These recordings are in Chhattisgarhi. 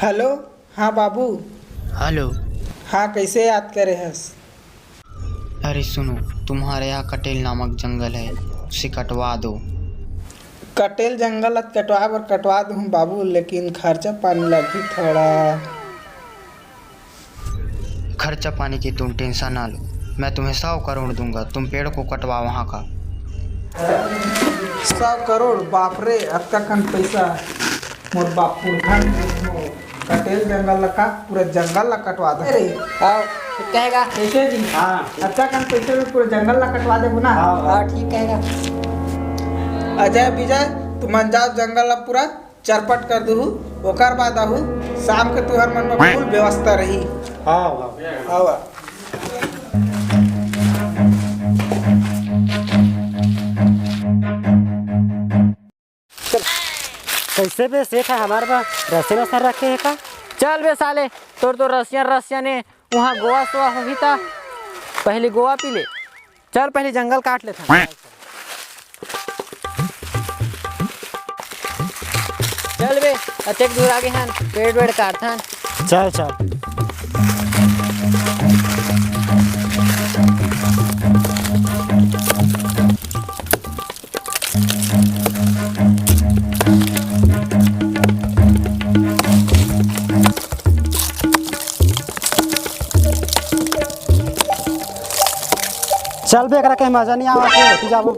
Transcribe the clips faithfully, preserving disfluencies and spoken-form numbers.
हेलो। हाँ बाबू। हेलो। हाँ, कैसे याद करे हस? अरे सुनो, तुम्हारे यहाँ कटेल नामक जंगल है, उसे कटवा दो। कटेल जंगल ल कटवा बर कटवा दूँ बाबू, लेकिन खर्चा पानी लगही थोड़ा। खर्चा पानी की तुम टेंशन ना लो, मैं तुम्हें सौ करोड़ दूंगा, तुम पेड़ को कटवाओ वहाँ का। सौ करोड़? बाप रे, अतका कन पैसा मोर बाप पुरखा कटेल जंगल ला का, पूरा जंगल ला कटवा दे रे। हाँ, ठीक कहेगा। कैसे जी? हाँ। अतका कन पैसा में पूरा जंगल ला कटवा देबो ना? हाँ, हाँ। हाँ, ठीक कहेगा। अजय विजय, तुमन जाओ जंगल ला पूरा चरपट कर दूहू, ओकर बाद आहू, शाम के तुहर मन में full व्यवस्था रही। हाँ, हाँ। हाँ, हाँ। कैसे बे सेठ ह, हमार बर रसियन वसियन रखे हे का? चल बे साले, तोर तो रसियन रसियन हे, उहाँ गोवा सोवा होही त पहली गोवा पी ले। चल पहली जंगल काट लेथन। चल बे, अतेक दूर आगे हन, पेड़ वेड़ काटथन। चल चल। चल बे, एकरा के मजा नहीं आवत हे, ओती जाबो।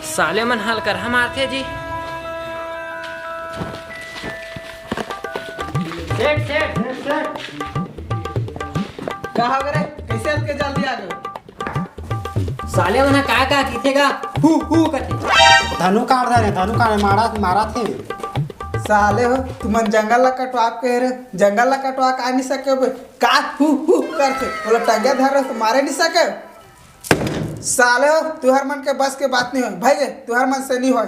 साले मन हलकरहा मारथे जी। सेठ, सेठ, सेठ। का हो गे रे? कैसे अतके जल्दी आ गे? साले मन ह का का कहिथे गा? हु, हु कथे। धनु काट धरे, धनु काट मारा, मारा थे। साले हो, तुमन जंगल ला कटवा के कहे रे, जंगल ला कटवा के आ नहीं सके बे। का हु, हु करथे? ओला टंगे धरे तो मारे नहीं सके। साले हो, तुहर मन के बस के बात नहीं होय। भाई गे, तुहर मन से नहीं होय।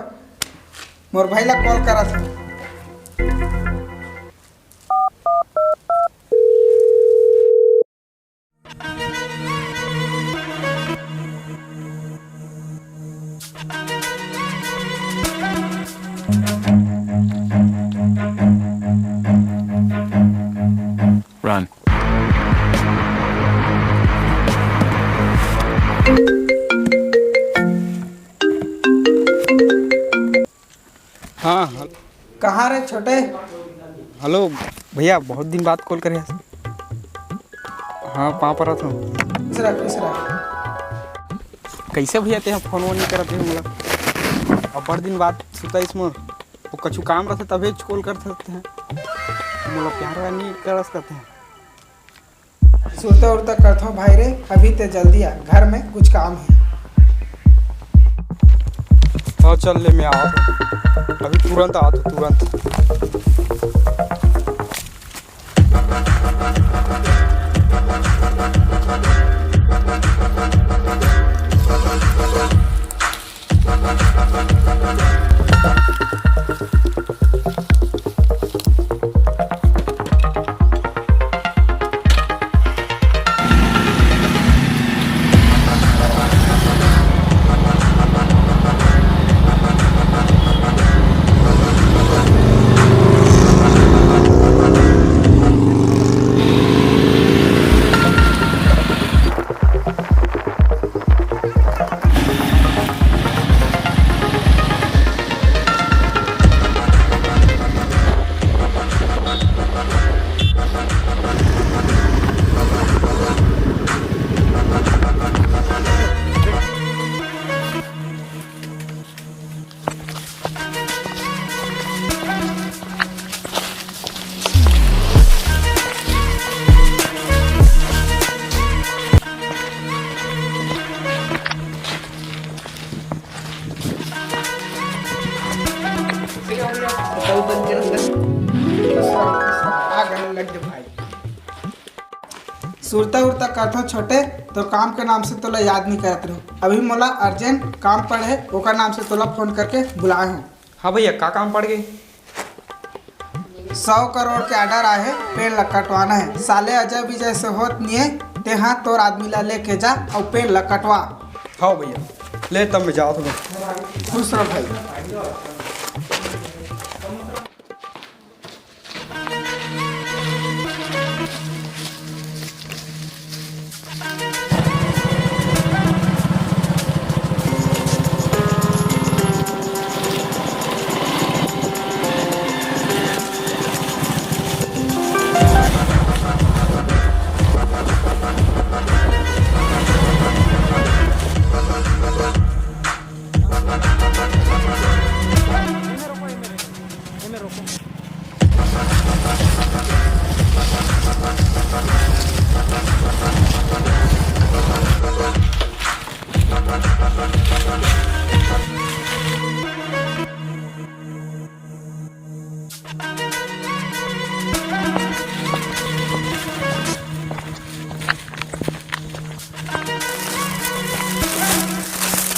मोर भाई ला call करत हूँ। Run। हाँ, हेल- कहाँ रे छोटे? हेलो भैया, बहुत दिन बाद call करे हस। हाँ, पाँव परत हूँ। खुश रह, खुश रह। कैसे भैया तेहा फोन वोन नहीं करत हे मोला? अब्बड़ दिन बाद सुताइस मोर। वो कछु काम रहथे तभे call कर सकते हैं। मोला प्यार व्यार नहीं कर सकते हैं। सुरता उरता करथव भाई रे, अभी ते जल्दी आ, घर में कुछ काम हे। हाँ, चल ले, मैं आवत हूँ। अभी तुरंत आ तो तुरंत। सुरता उरता करथों छोटे, तोर काम के नाम से तोला याद नहीं करत रहूं। अभी मोला अर्जेंट काम पड़े, ओकर नाम से तोला फोन करके बुलाए हूं। हाँ भैया, का काम पड़ गई? सौ करोड़ के ऑर्डर आहे, पेड़ ला कटवाना है। साले अजय विजय से होत निये, तेहा तोर आदमी ला लेके जा अउ पेड़ ला कटवा। हाँ भैया, ले तब मैं जात हूँ। खुश रहो भाई।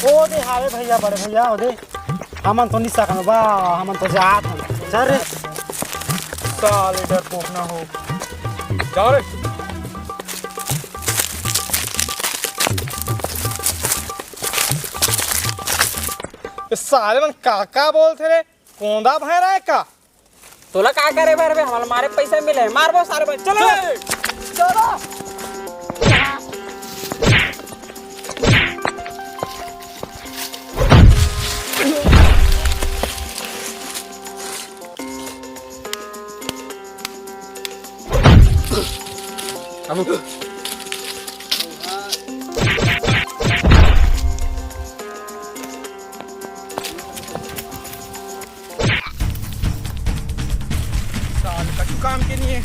ओ दे हावे भैया, बड़े भैया, ओ दे। हमन तो नहीं सकन बा, हमन तो जात हन। चल रे। साले डरपोक ना हो। जाओ रे। ये साले मन का का बोलथे रे? कोंदा भैरा है का? तोला का करे बर बे? हमला मारे पैसा मिले, मारबो सारे बन। चलो बे। चलो। साल कछु काम के नहीं है।